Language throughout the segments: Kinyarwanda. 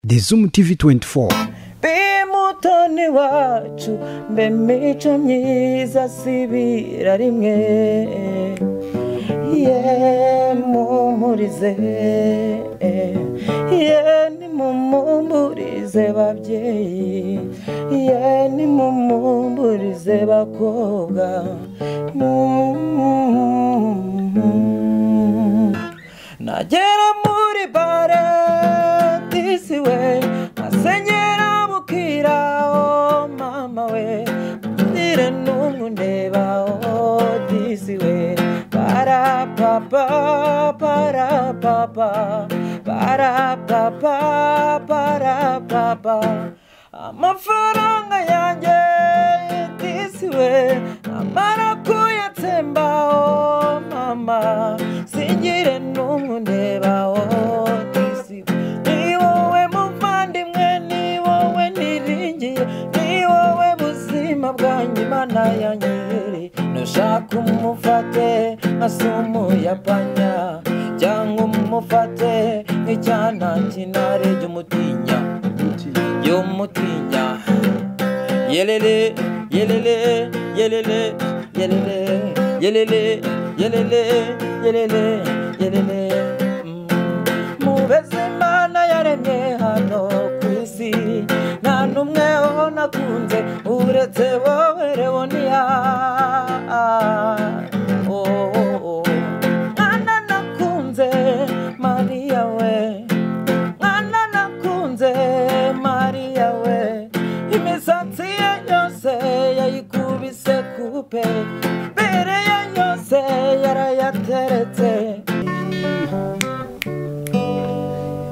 The Zoom TV 24. Mutoni wacu mbe mico myiza sibira rimwe, ye mumurize, ye nimumumburize babyeyi, ye nimumumburize bakobwa. Nagera muri bare disi we nkasenyera bukira, oh mama we ndire n'umundeba, oh disi we para papa para papa para papa para papa. Amafaranga yanjye disi we amara kuyatsemba, oh mama singire n'umundeba, oh disi we. Ni wowe muvandimwe, ni wowe niringiye, ni wowe buzima bwanjye Imana yanyihereye. Nushaka umufate nka sumu ya panya, cyangwa umufate nk'icyana cy'intare y'umutinya, y'umutinya. Yelele yelele yelele yelele yelele yelele yelele yelele. Mubeze Imana yaremye hano ku isi, nta n'umwe nakunze uretse wowe Leonia. Oh, oh, oh. Mwana nakunze Maria we, mwana nakunze Maria we, imisatsi ye yose yayikubise kupe, mbere ye yose yarayateretse.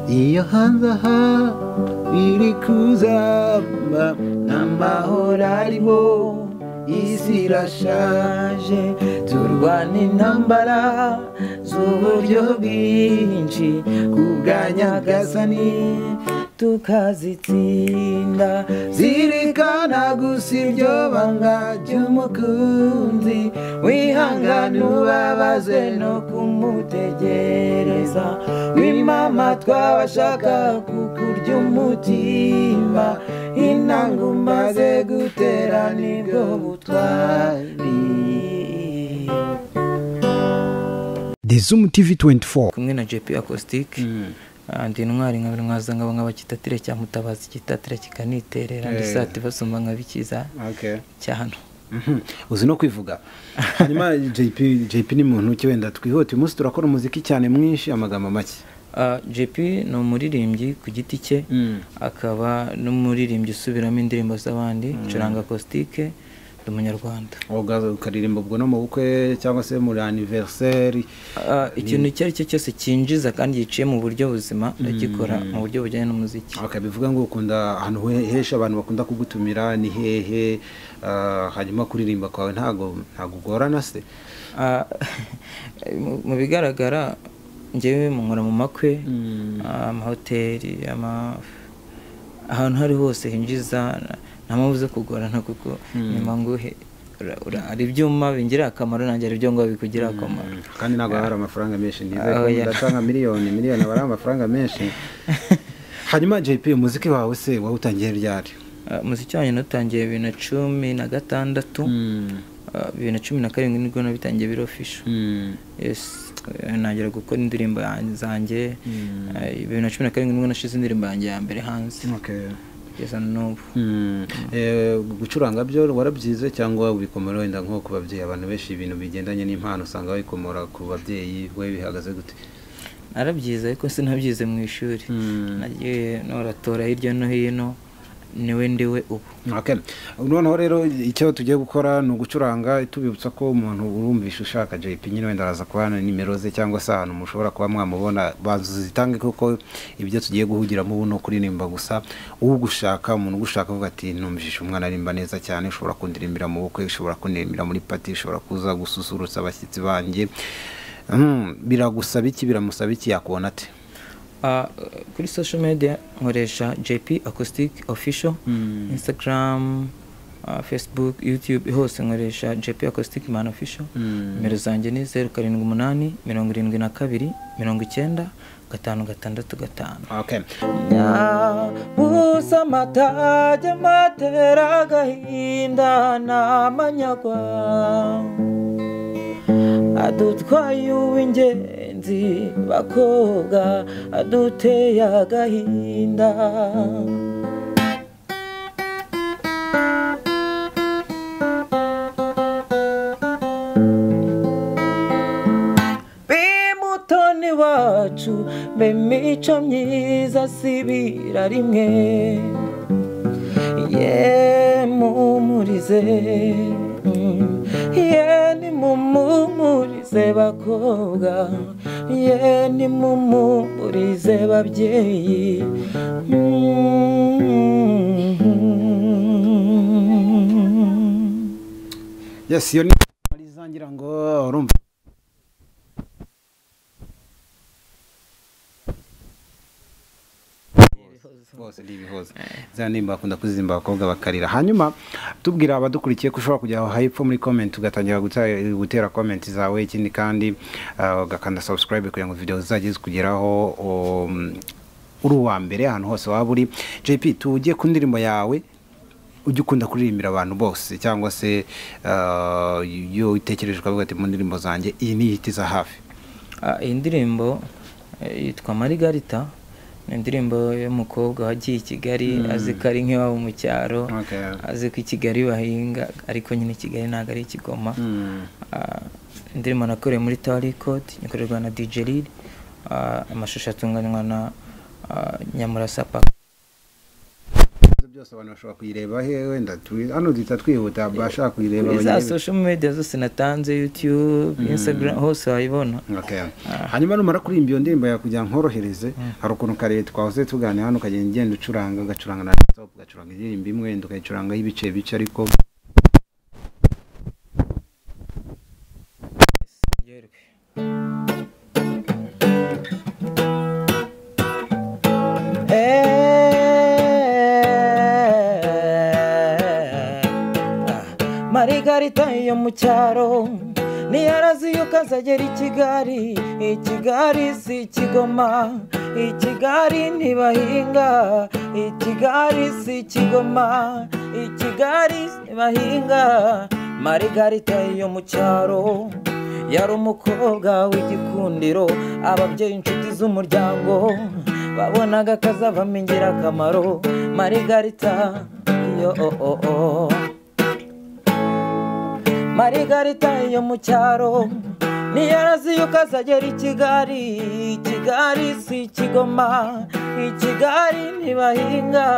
Iyo hanze aha biri kuzamba, n'amahoro arimo, isi irashaje, turwana intambara z'uburyo bwinshi, kubwa Nyagasani tukazitsinda. Zirikana gusa iryo banga ry'umukunzi, wihangane ubabaze no kumutegereza, wimama twabashaka kukurya umutima, inanga umaze gutera nibwo butwari. The Zoom TV 24. Kumwe na JP Acoustic. Ndi intwari nka mwaza ngaba nk'abakitatire cya mutabazi, kitatire kikaniterera, ndi sati basumba nkabikiza cyane. Uzi no kwivuga. Hanyuma JP ni muntu ki wenda twihute, uyu munsi turakora umuziki cyane mwinshi, amagambo make. JP ni umuririmbyi ku giti cye, akaba n'umuririmbyi usubiramo indirimbo z'abandi, ncuranga acoustic, ndi umunyarwanda. Ukaririmba ubwo no mu bukwe cyangwa se muri anniversaire? Ikintu icyo ari cyo cyose cyinjiza kandi giciye mu buryo buzima ndagikora mu buryo bujyanye n'umuziki. Okay, bivuga ngo ukunda ahantu hesha abantu bakunda kugutumira ni hehe? Hanyuma kuririmba kwawe ntago ugorana se? Mu bigaragara njyewe nkora mu makwe, amahoteli, ahantu hari hose hinjiza, nta mpamvu zo kugorana kuko nyuma nguhe ari ibyuma bingirira akamaro, nanjye ari ibyo ngo bikugira akamaro. Kandi ntabwo hari amafaranga menshi, nizeye ko ndatanga miliyoni aba ari amafaranga menshi. Hanyuma JP, umuziki wawe se wawutangiye ryari? Umuziki wanjye natangiye 2016, 2017 nibwo nabitangiye biri official. Yes, ntangira gukora indirimbo zanjye 2017 nibwo nashize indirimbo yanjye ya mbere hanze. Kugeza n'ubu. Gucuranga byo warabyize cyangwa ubikomora wenda nko ku babyeyi? Abantu benshi ibintu bigendanye n'impano usanga babikomora ku babyeyi, we bihagaze gute? Narabyize ariko sinabyize mu ishuri, nagiye noratora hirya no hino, niwe ndiwe ubu. Okay. Noneho rero icyo tugiye gukora ni ugucuranga, tubibutsa ko umuntu urumvisha ushaka JP nyine wenda araza kubana nimero ze cyangwa se ahantu mushobora kuba mwamubona, bazitange kuko ibyo tugiye guhugiramo ubu no kuririmba gusa. Ugushaka umuntu ugushaka avuga ati numvisha umwana arimba neza cyane, ushobora kundirimbira mu bukwe, ushobora kundirimbira muri party, ushobora kuza gususurutsa abashyitsi banjye. Biragusaba iki, biramusaba iki, yakubona ate? Kuri social media nkoresha JP Acoustic Official, Instagram, Facebook, YouTube, hose nkoresha JP Acoustic Man Official. Nimero zanjye ni 078 72 90 5 6 5. Okay. Amatage amatera agahinda n'amanyagwa adutwaye uw'ingenzi bakobwa aduteye agahinda. Bimutoni wacu be mico myiza sibira rimwe ye mumurize ye ni mumurize bakobwa ye ni mumurize babyeyi. Yes, iyo ni Mariza ngira ngo urumva bose ni ibihozo za nimba bakunda kuzimba abakobwa bakarira. Hanyuma tubwira abadukurikiye ko ushobora kujya hepfo muri comment ugatangira gutera comment zawe, ikindi kandi ugakanda subscribe kugira ngo video zizajye zikugeraho uri uwa mbere ahantu hose waba uri. JP, tujye ku ndirimbo yawe ujye ukunda kuririmbira abantu bose cyangwa se iyo utekereje ukavuga ati mu ndirimbo zanjye iyi ni ihitiza hafi. Iyi ndirimbo yitwa Marigarita. Ni indirimbo y'umukobwa wagiye i Kigali azi ko ari nk'iwabo mu cyaro, azi ko i Kigali bahinga ariko nyine Kigali ntabwo ari Kigoma. Indirimbo nakoreye muri Tower Record ikorerwa na DJ Lil, amashusho atunganywa na Nyamurasa Paka. Byose abantu bashobora kuyireba he wenda hano duhita twihuta abashaka kuyireba za social media zose natanze, YouTube, Instagram, hose wayibona. Hanyuma numara kuririmba iyo ndirimbo yawe kugira nkorohereze, hari ukuntu kare twahoze tuganira hano ukagenda ugenda ucuranga ugacuranga na laptop ugacuranga indirimbo imwe wenda ukayicurangaho ibice bice ariko Marigarita yo mu cyaro ntiyarazi yuko azagera i Kigali. I Kigali si Kigoma, i Kigali ntibahinga, i Kigali si Kigoma, i Kigali ntibahinga. Marigarita yo mu cyaro yari umukobwa w'igikundiro, ababyeyi inshuti z'umuryango babonaga kazavamo ingirakamaro. Marigarita yo oh oh. Marigarita yo mu cyaro ntiyarazi yuko azagera i Kigali. I Kigali si Kigoma, i Kigali ntibahinga,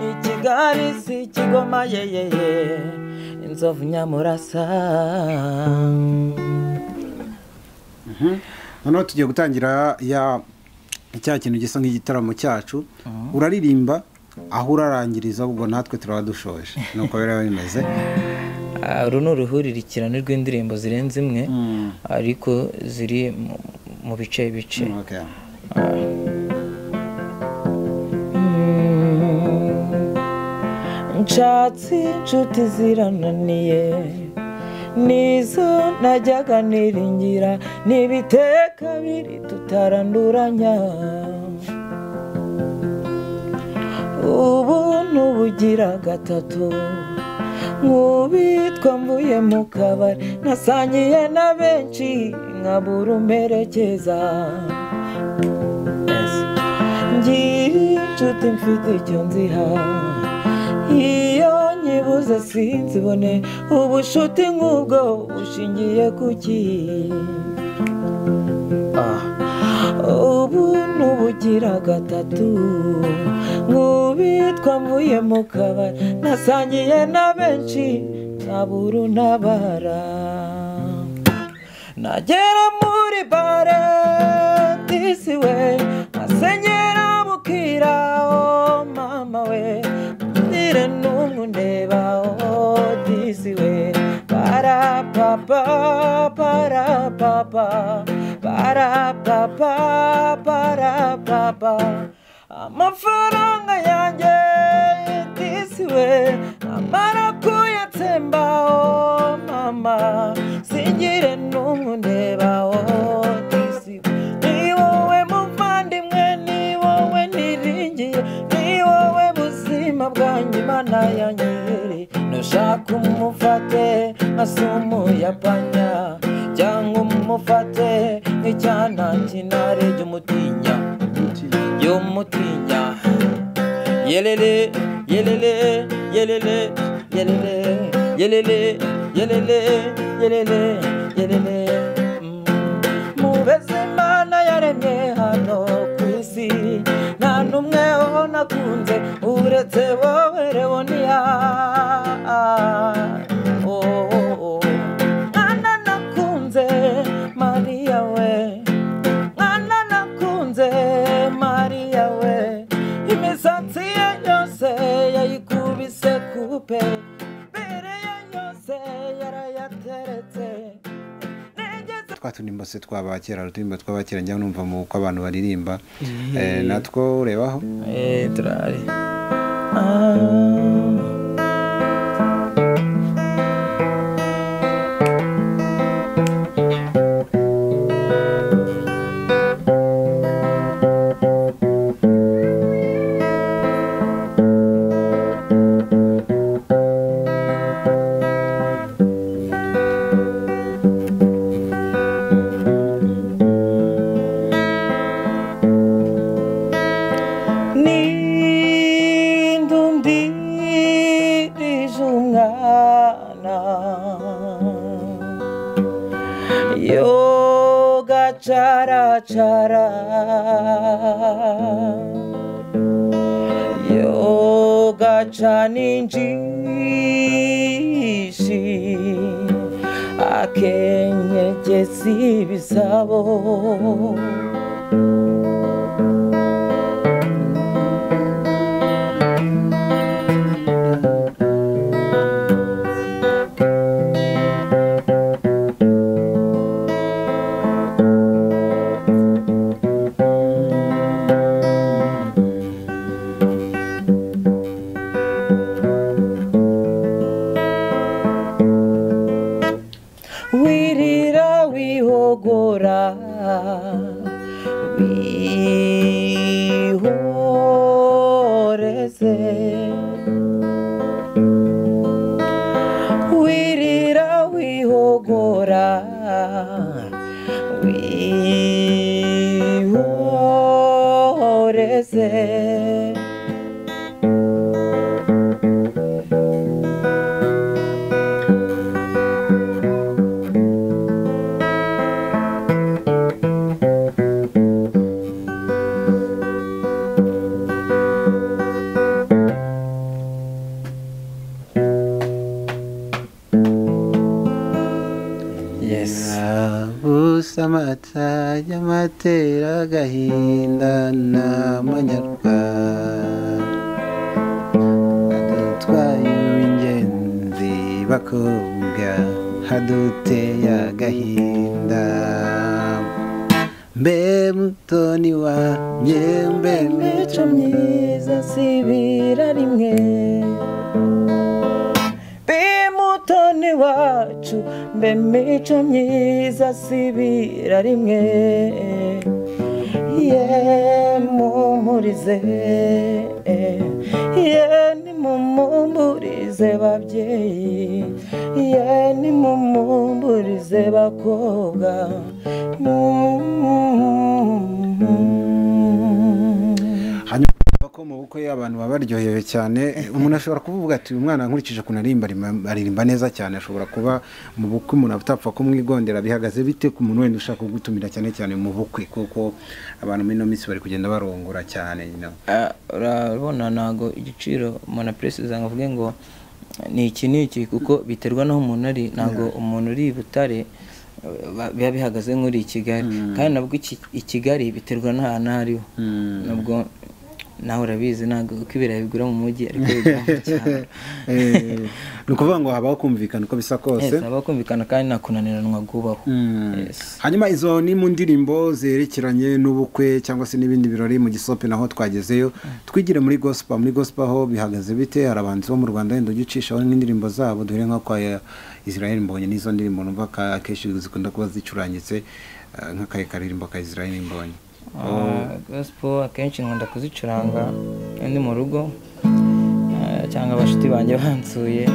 i Kigali si Kigoma yeyeye inzovu Nyamurasa. Noneho tugiye gutangira ya cya kintu gisa nk'igitaramo cyacu, uraririmba aho urarangiriza ubwo natwe turaba dushoje nuko rero bimeze. Uru ni uruhuririkirane rw'indirimbo zirenze imwe ariko ziri mu bice bice. Nshatse inshuti zirananiye nizo najyaga niringira n'ibiteka biri tutaranduranya ubu n'ubugira gatatu nkubitwa mvuye mu kabari nasangiye na benshi nkabura umperekeza. Ngira inshuti mfite icyo nziha iyo nyibuze sinzibone ubushuti nk'ubwo bushingiye kuki. Ubu n'ubugira gatatu nkubitwa mvuye mu kabari nasangiye na benshi nkabura untabara. Nagera muri bare disi we nkasenyera bukira oh mama we ndire n'umwe undeba oh disi we para papa para papa para papa para papa amafaranga yanjye disi we amara kuyatsemba oh mama singire n'umwe undeba oh disi we ni wowe muvandimwe ni wowe niringiye ni wowe buzima. Ubuzima bwanjye Imana yanyereye, nushaka umufate nka sumu ya panya, cyangwa umufate nk'icyana cy'intare y'umutinya, y'umutinya. Yelele yelele yelele yelele yelele yelele yelele yelele. Mubeze Imana yaremye hano ku isi, nta n'umwe nakunze uretse wowe Leonia. Mwana nakunze Maria we, mwana nakunze Maria we, imisatsi ye yose yayikubise kupe, mbere ye yose yarayateretse. Twa turimbo se twabakera, uturimbo twabakera njya numva mu uko abantu baririmba, natwo urebaho. Turari. Yoga chara chara, yoga chaninjishi, akenyegezi bisabo. Wirira wihogora wihoreze, wirira wihogora wihoreze. Amata y'amatera agahinda n'amanyarwa, adutwaye uw'ingenzi bakobwa, haduteye agahinda. Mbe mutoni wanjye, mbe mico myiza sibira rimwe, mutoni wacu, mbe mico myiza sibira rimwe. Ye mumurize, ye nimumumburize babyeyi, ye nimumumburize bakobwa. Ko mu bukwe abantu baba baryohewe cyane, umuntu ashobora kuvuga ati uyu mwana nkurikije ukuntu aririmba neza cyane, ashobora kuba mu bukwe umuntu atapfa kumwigondera. Bihagaze bite ku muntu wenda ushaka kugutumira cyane cyane mu bukwe, kuko abantu muri ino minsi bari kugenda barongora cyane? Urabona ntago igiciro umuntu apresiza ngo avuge ngo ni iki n'iki, kuko biterwa n'aho umuntu ari. Ntago umuntu uri i Butare biba bihagaze nk'uri i Kigali, kandi nabwo i Kigali biterwa n'ahantu aho ariho. Nubwo nawe urabizi ntabwo uko ibirayi bigura mu mujyi ariko bigura mu cyaro. Ni ukuvuga ngo habaho kumvikana uko bisa kose. Habaho kumvikana kandi nta kunaniranwa kubaho. Hanyuma izo ni mu ndirimbo zerekeranye n'ubukwe cyangwa se n'ibindi birori. Mu gisope naho twagezeyo, twigire muri gospel. Muri gospel ho bihagaze bite? Hari abahanzi bo mu Rwanda wenda ugicishaho n'indirimbo zabo, duhere nko kwa Israel Mbonyi, n'izo ndirimbo numva akenshi zikunda kuba zicurangitse, nk'akaye karirimbo ka Israel Mbonyi. Gospel akenshi nkunda kuzicuranga ndi mu rugo. Cyangwa abashuti banjye bansuye.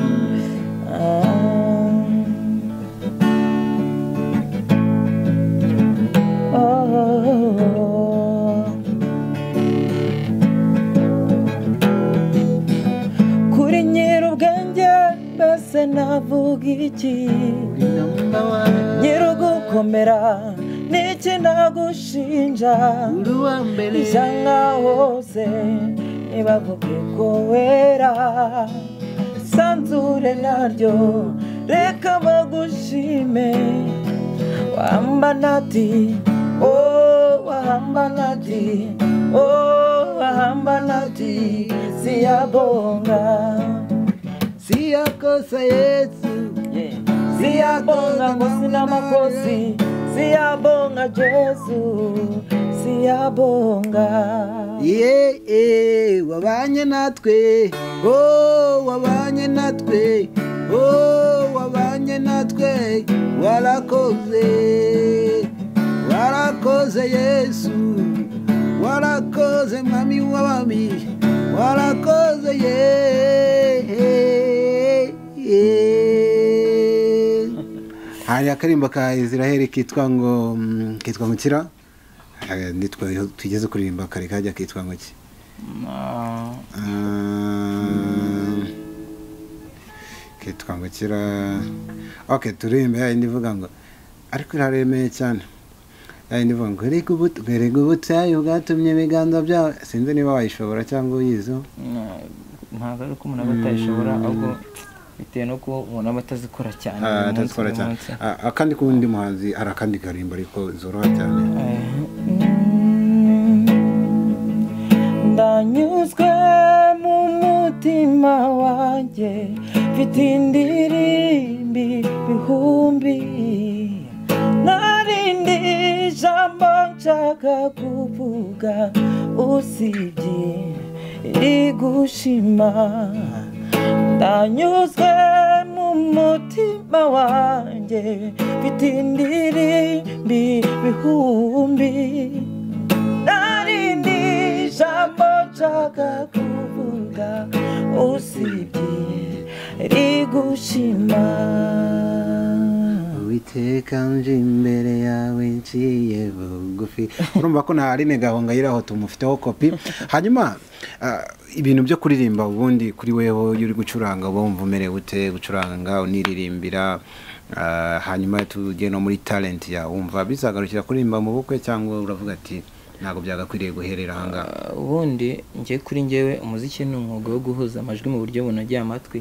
Kuri nyir'ubwenge mbese navuga iki, nyir'ugukomera niki nagushinja, ishyanga hose nibavuge ko wera, sanzure naryo reka bagushime, wambanati oh wambanati oh wambanati siyabonga siyakosa Yesu siyabonga ngosinamakosi siyabonga Jesu siyabonga. Ye wabanye natwe oh wabanye natwe oh wabanye natwe warakoze warakoze Yesu warakoze mwami w'abami warakoze ye. Hari akarimba ka Israel kitwa ngo kitwa ngukira nitwa tugeze kuririmba kare kajya kitwa ngo ki kitwa ngukira. Okay, turirimbe ya indivuga ngo ariko iraremeye cyane ya indivuga ngo erega ubutayu bwatumye ibiganza byawe, sinzi niba wayishobora cyangwa uyizo. Ntabwo ari uko umuntu aba atayishobora ahubwo bitewe no kuba umuntu aba atazikora cyane. Atazikora cyane. Akandi kundi muhanzi hari akandi karimba ariko zoroha cyane. Ndanyuzwe mu mutima wanjye mfite indirimbi bihumbi, narindi jambo nshaka kuvuga usibye igushima. Ndanyuzwe mu mutima wanjye mfite indirimbi bihumbi, narindi jambo nshaka kuvuga usibye rigushima. Uwiteka nje imbere yawe nciye bugufi. Urumva ko na Aline Gahongayire aho tumufiteho kopi. Hanyuma ibintu byo kuririmba ubundi kuri weho iyo uri gucuranga uba wumva umerewe ute gucuranga uniririmbira, hanyuma tujye no muri talent ya wumva bizagarukira kuririmba mu bukwe cyangwa uravuga ati ntabwo byagakwiriye guherera aha ngaha? Ubundi ngiye kuri njyewe umuziki ni umwuga wo guhuza amajwi mu buryo bunogeye amatwi,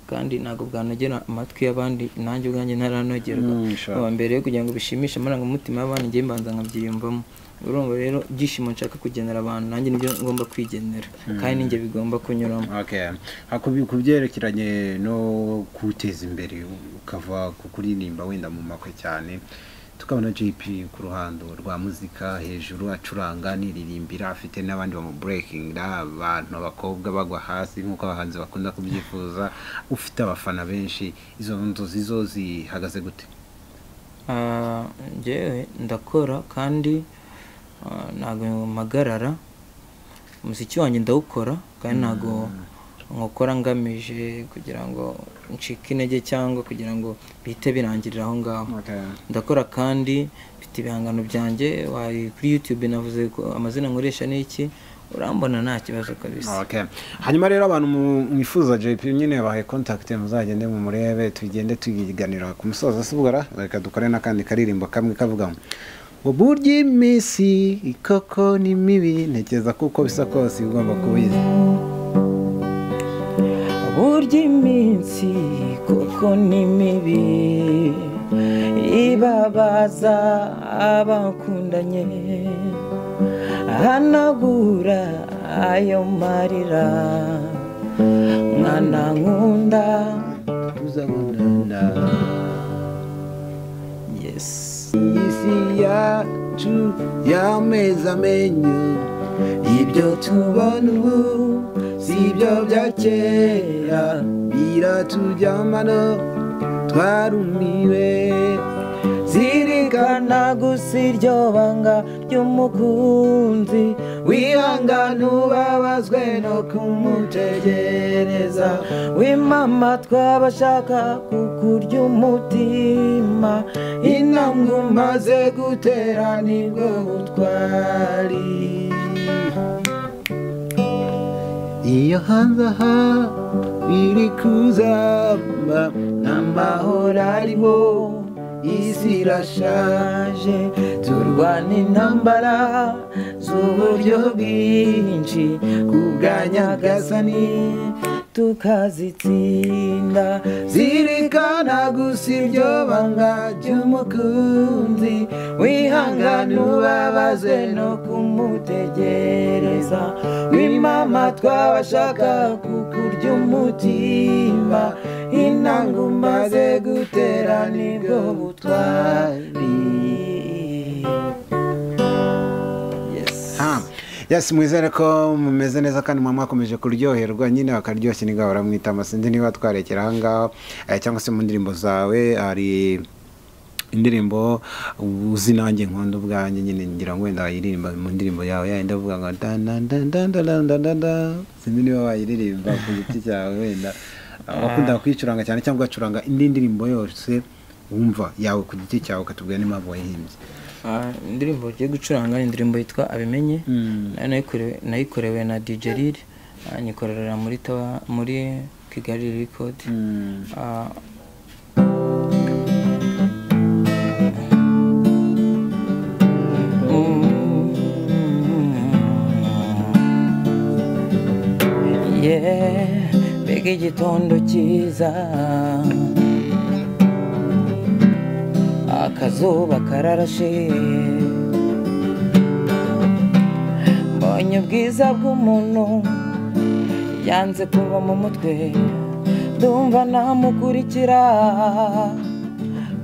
kandi ntabwo bwanogera amatwi y'abandi nanjye ubwanjye ntaranogerwa. Mbere kugira ngo bishimishe amarangamutima y'abandi ngiye mbanza nkabyiyumvamo. Urumva rero ibyishimo nshaka kugenera abantu nanjye nibyo ngomba kwigenera kandi ninjye bigomba kunyuramo. Okay, ku byerekeranye no guteza imbere ukava ku kuririmba wenda mu makwe cyane, tukabona JP ku ruhando rwa muzika hejuru acuranga niririmbira afite n'abandi bamu breaking abantu abakobwa bagwa hasi nkuko abahanzi bakunda kubyifuza, ufite abafana benshi, izo nzozi zo zihagaze gute? Njyewe ndakora kandi ntabwo mpagarara, umuziki wanjye ndawukora kandi ntabwo nkokora ngamije kugira ngo ncike intege cyangwa kugira ngo bihite birangirira aho ngaho. Ndakora kandi mfite ibihangano byanjye kuri YouTube, navuze ko amazina nkoresha ni iki, urambona nta kibazo kabisa. Okay. Hanyuma rero abantu mwifuza JP nyine bahe contact muzagende mu murebe tugende tugiganira ku musozo subwara, reka dukore n'akandi karirimbo kamwe kavuga ngo burya iminsi ikoko ni mibi, ntekereza kuko bisa kose ugomba kubizi. Burya iminsi koko ni mibi ibabaza abakundanye, hanagura ayo marira mwana nkunda tuzabonana. Yes. Isi yacu yameze amenyo, ibyo tubona ubu si ibyo bya kera, biratujyamano twarumiwe. Zirikana gusa iryo banga ry'umukunzi Wihangane ubabazwe no kumutegereza. Wimama twabashaka kukurya umutima, intambwe umaze gutera nibwo butwari. Iyo hanze aha biri kuzamba, n'amahoro ariho, isi irashaje. Turwana intambara z'uburyo bwinshi, kubwa Nyagasani tukazitsinda. Zirikana gusa iryo banga ry'umukunzi, wihangane ubabazwe no kumutegereza. Wimama twabashaka kukurya umutima, intambwe umaze gutera nibwo butwari. Yes, mwizere ko mumeze neza kandi mwakomeje kuryoherwa nyine bakaryoshye niga baramwita amasindi. Niba twarekera aha ngaho cyangwa se mu ndirimbo zawe hari indirimbo uzi nanjye nkunda ubwanjye nyine ngira ngo wenda wayiririmba mu ndirimbo yawe yenda uvuga ngo da da da da da da da, sinzi niba wayiririmba ku giti cyawe, wenda wakunda kwicuranga cyane cyangwa ugacuranga indi ndirimbo yose wumva yawe ku giti cyawe ukatubwira n'impamvu wayihimbye. Indirimbo ugiye gucuranga ni indirimbo yitwa Abimenye, nayo nayikorewe na DJ Lil, nyikorera muri Kigali Record. Yeah, mbega igitondo cyiza, akazuba kararashe, mbonye ubwiza bw'umuntu yanze kuva mu mutwe, ndumva namukurikira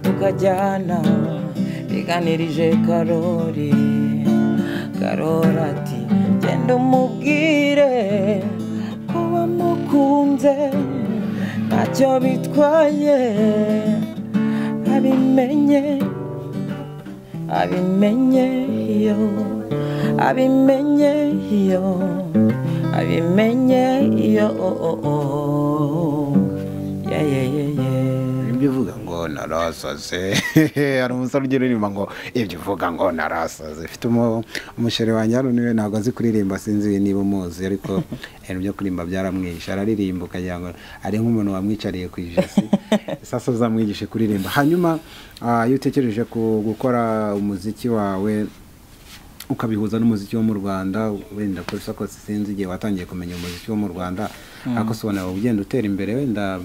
tukajyana. Biganirije Karori, Karori ati genda umubwire ko wamukunze ntacyo bitwaye, abimenye, abimenye yo, abimenye yo, abimenye yo, yeah yeah yeah yeah. Ibyo uvuga ngo narasaze, hari umusore ugira uririmba ngo ibyo uvuga ngo narasaze. Mfite umushere wanjye hano niwe ntabwo azi kuririmba, sinzi niba umuzi, ariko ibintu byo kuririmba byaramwishe, araririmba ukagira ngo ari nk'umuntu wamwicariye ku ijosi. Sasa uzamwigishe kuririmba. Hanyuma iyo utekereje ku gukora umuziki wawe ukabihuza n'umuziki wo mu Rwanda, wenda kuri sako sinzi igihe watangiye kumenya umuziki wo mu Rwanda, ariko ubona ugenda utera imbere wenda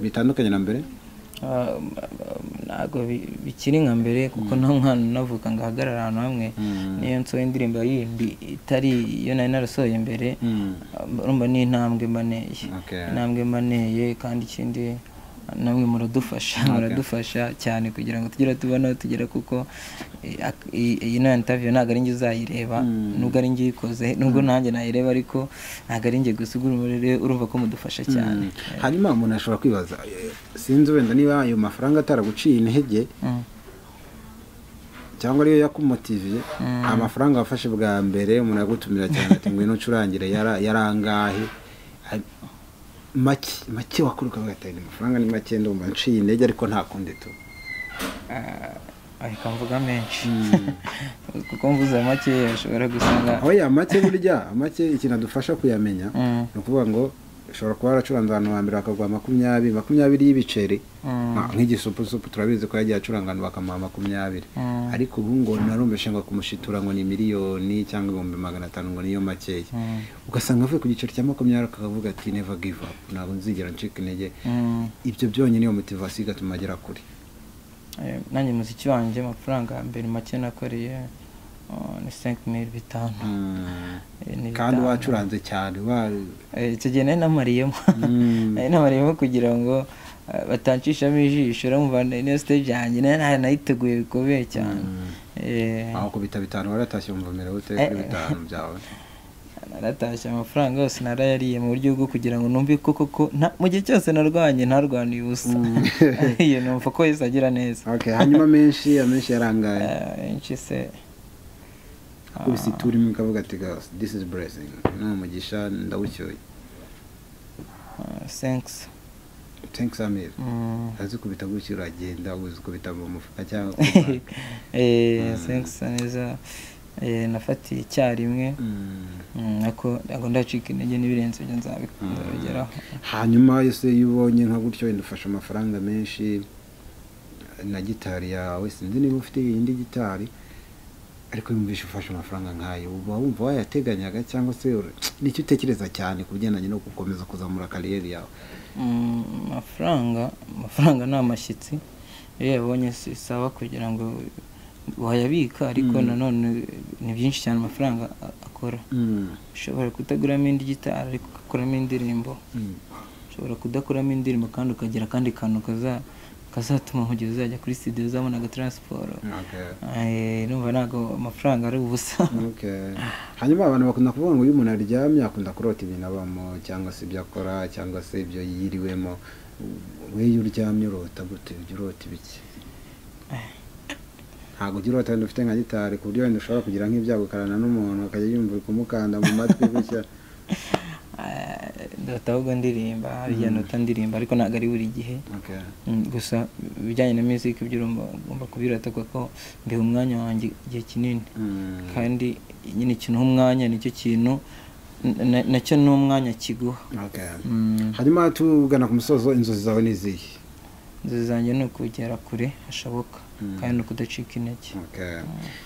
bitandukanye na mbere? Ntabwo bikiri nka mbere kuko nta mwana unavuka ngo ahagarare ahantu hamwe. Niyo nsohoye indirimbo yindi itari iyo nari narasohoye mbere, urumva ni intambwe mbaneye, intambwe mbaneye. Kandi ikindi namwe muradufasha, muradufasha cyane kugira ngo tugere tubone aho tugera, kuko iyi na interview ntabwo ari njye uzayireba, nubwo ari njye uyikoze, nubwo nanjye nayireba, ariko ntabwo ari njye gusa, urumva ko mudufasha cyane. Hanyuma umuntu ashobora kwibaza, sinzi wenda niba ayo mafaranga ataraguciye intege cyangwa ariyo yakumotiviye, amafaranga wafashe bwa mbere umuntu agutumira cyane ati ngwino ucurangire yarangahe? Make make wakuruka bagatanga amafaranga ni make, ndumva nciye intege ariko nta kundi tu. Ariko mvuga menshi kuko mvuze make ushobora gusanga oya make, burya make ikintu adufasha kuyamenya ni ukuvuga ngo ushobora kuba waracuranze ahantu hambere bakaguha 20 y'ibiceri, nk'igisupusupu turabizi ko yagiye acuranga abantu bakamuha 20, ariko ubu ngo narumvishe ngo kumushitura ngo ni miliyoni cyangwa 500,000 ngo niyo makeya, ugasanga avuye ku giceri cya 20 akavuga ati never give up, ntabwo nzigera ncika intege. Ibyo byonyine niyo motivation igatuma agera kure. Nanjye muziki wanjye amafaranga mbere make nakoreye ni 5,500. Kandi wacuranze cyane icyo gihe nari namariyemo, nari namariyemo kugira ngo batancishamo ijisho, urumva niyo stage yanjye nari nayiteguye bikomeye cyane. Aho kubita 5 waratashye wumva umerewe ute kuri 5 byawe? Naratashye amafaranga yose narayariye mu buryo bwo kugira ngo numve ko koko mu gihe cyose narwanye ntarwaniye ubusa. Iyo numva ko Yesu agira neza. Okay, hanyuma menshi amenshi yarangaye menshi se Akubise ituri imwe ukavuga ati guys, this is blessing, ni umugisha ndawucyuye. Thanks. Thanks Amir. Azikubita gutyo uragenda uzikubita mu mufuka cyangwa thanks neza. Nafatiye icyarimwe ariko ntabwo ndacika intege n'ibirenze ibyo nzabigeraho. Hanyuma yose iyo ubonye nka gutyo wenda ufashe amafaranga menshi na gitari yawe, sinzi niba ufite iyindi gitari, ariko yumvishe ufashe amafaranga nkayo uba wumva wayateganyaga cyangwa se nicyo utekereza cyane ku bigendanye no gukomeza kuzamura kariyeri yawe? Amafaranga ni amashyitsi, iyo yabonye saba kugira ngo wayabika, ariko nanone ni byinshi cyane amafaranga akora. Ushobora kutaguramo indi gitari ariko ugakuramo indirimbo, ushobora kudakuramo indirimbo kandi ukagira akandi kantu kazatuma mu gihe uzajya kuri studio uzabona agatransport. Numva ntabwo amafaranga ari ubusa. Hanyuma abantu bakunda kuvuga ngo iyo umuntu aryamye akunda kurota ibintu abamo cyangwa se ibyo akora cyangwa se ibyo yiriwemo. We iyo uryamye urota gute? Ujya urota ibiki? Ntabwo ujya urota wenda ufite nka gitari ku buryo wenda ushobora kugira nk'ibyago ukarana n'umuntu akajya yumva uri kumukanda mu matwi gutya? Ndota ahubwo ndirimba, hari igihe ndota ndirimba ariko ntabwo ari buri gihe. Gusa ibijyanye na music ibyo ugomba kubirata kuko mbiha umwanya wanjye igihe kinini, kandi nyine ikintu umwanya nicyo kintu nacyo ni umwanya kiguha. Hanyuma tugana ku musozo, inzozi zawe ni izihe? Inzozi zanjye ni ukugera kure hashoboka kandi no kudacika intege.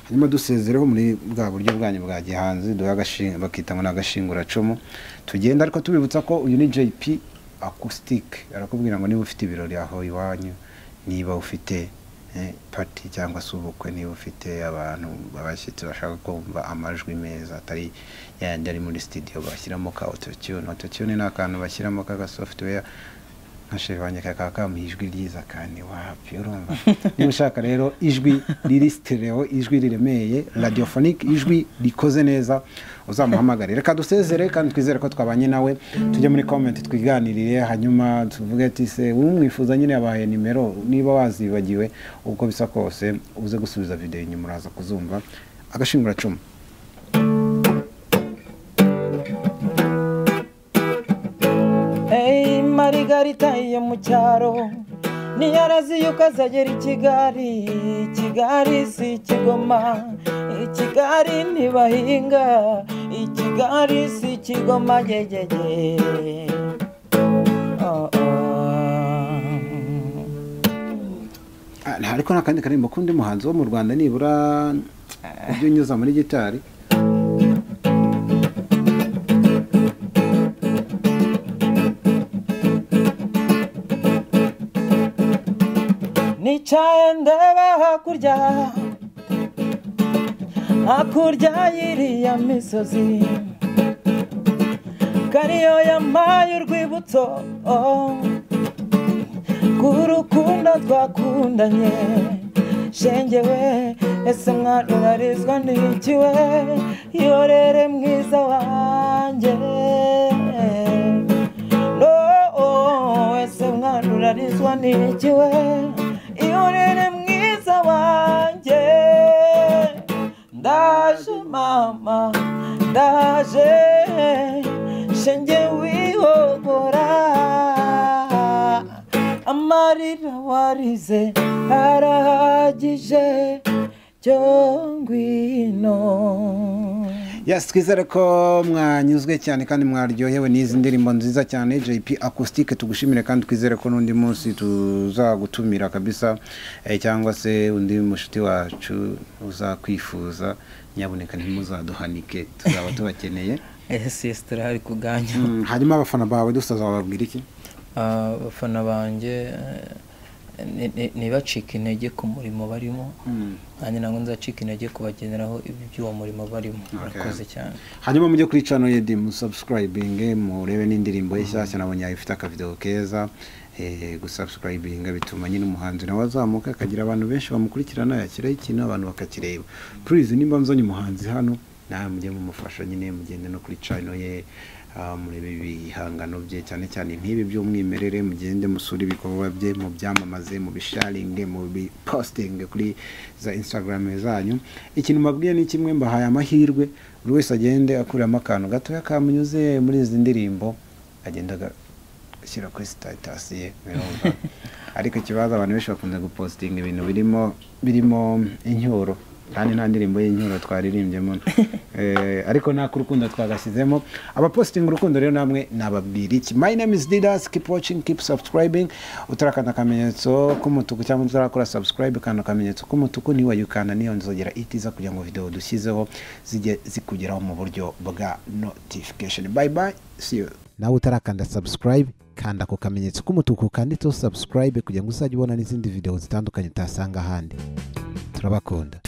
Hanyuma dusezereho muri bwa buryo bwanyu bwa gihanzi duha bakita ngo n'agashinguracumu tugenda, ariko tubibutsa ko uyu ni JP Acoustic, arakubwira ngo niba ufite ibirori aho iwanyu, niba ufite party cyangwa se ubukwe, niba ufite abantu babashyitsi bashaka kumva amajwi meza atari yandi ari muri studio bashyiramo ka autotune. Autotune ni akantu bashyiramo ka software nka chef wanjye kakakamuha ijwi ryiza kandi wapi urumva. Niba ushaka rero ijwi riri stereo, ijwi riremeye radiophonic, ijwi rikoze neza, uzamuhamagare. Reka dusezere kandi twizere ko twabanye nawe, tujye muri comment twiganirire, hanyuma tuvuge ati se umwifuza nyine yabaye nimero, niba wazibagiwe uko bisa kose uze gusubiza video inyuma uraza kuzumva. Agashinguracumu. Margarita yo mu cyaro niyarazi yuko azagera i Kigali. Kigali si Kigoma, i Kigali ntibahinga, i Kigali si Kigoma yegege. Ariko nakandi karimbo kundi muhanzi wo mu Rwanda nibura ibyo unyuza muri gitari. Nicaye ndeba hakurya, hakurya y'iriya misozi, kariyo yampaye urwibutso rw'urukundo twakundanye. Shenge we ese mwana urarizwa n'iki we, yorere mwiza wanjye. No, ese mwana urarizwa n'iki we, yorere mwiza wanjye. Ndaje mama ndaje, shenge wihogora, amarira warize arahagije cyo ngwino. Yes, twizere ko mwanyuzwe cyane kandi mwaryohewe n'izi ndirimbo nziza cyane. JP Acoustic tugushimire kandi twizere ko n'undi munsi tuzagutumira kabisa, cyangwa se undi mushuti wacu uzakwifuza, nyaboneka ntimuzaduhanike, tuzaba tubakeneye. Yes, turahari kuganya. Hanyuma abafana bawe dusaza bababwira iki? Abafana banjye ntibacike intege ku murimo barimo, nanjye ntabwo nzacika intege kubageneraho iby'uwo murimo barimo. Murakoze cyane. Hanyuma mujye kuri channel ye musubscribing, murebe n'indirimbo ye nshyashya nabonye ifite akavideo keza. Gusubscribinga bituma nyine umuhanzi nawe azamuka akagira abantu benshi bamukurikirana, yakiraho ikintu abantu bakakireba. Please nimba nzonye umuhanzi hano nawe mujye mumufasha nyine, mugende no kuri channel ye Murebe ibihangano bye, cyane cyane nk'ibi by'umwimerere, mugende musure ibikorwa bye, mu byamamaze, mu bisharinge, mu bipostinge kuri za Instagram zanyu. Ikintu mbabwiye ni kimwe, mbahaye amahirwe, buri wese agende akuramo akantu gatoya kamunyuze muri izi ndirimbo, agenda agashyira kuri status ye, birumva. Ariko ikibazo, abantu benshi bakunze gupostinga ibintu birimo incyuro, kandi nta ndirimbo y'incyuro twaririmbyemo. Ariko nta kurukundo twagashyizemo. Abapostinga urukundo rero namwe nababwira iki? My name is Didas, keep watching, keep subscribing. Utarakanda akamenyetso k'umutuku cyangwa utarakora subscribe, kanda akamenyetso k'umutuku, niwayukanda niyo nzogera itiza kugira ngo video dushyizeho zijye zikugeraho mu buryo bwa notification. Bye bye, see you. Nawe utarakanda subscribe, kanda ako kamenyetso k'umutuku kanditseho subscribe kugira ngo uzajye ubona n'izindi video zitandukanye utasanga ahandi. Turabakunda.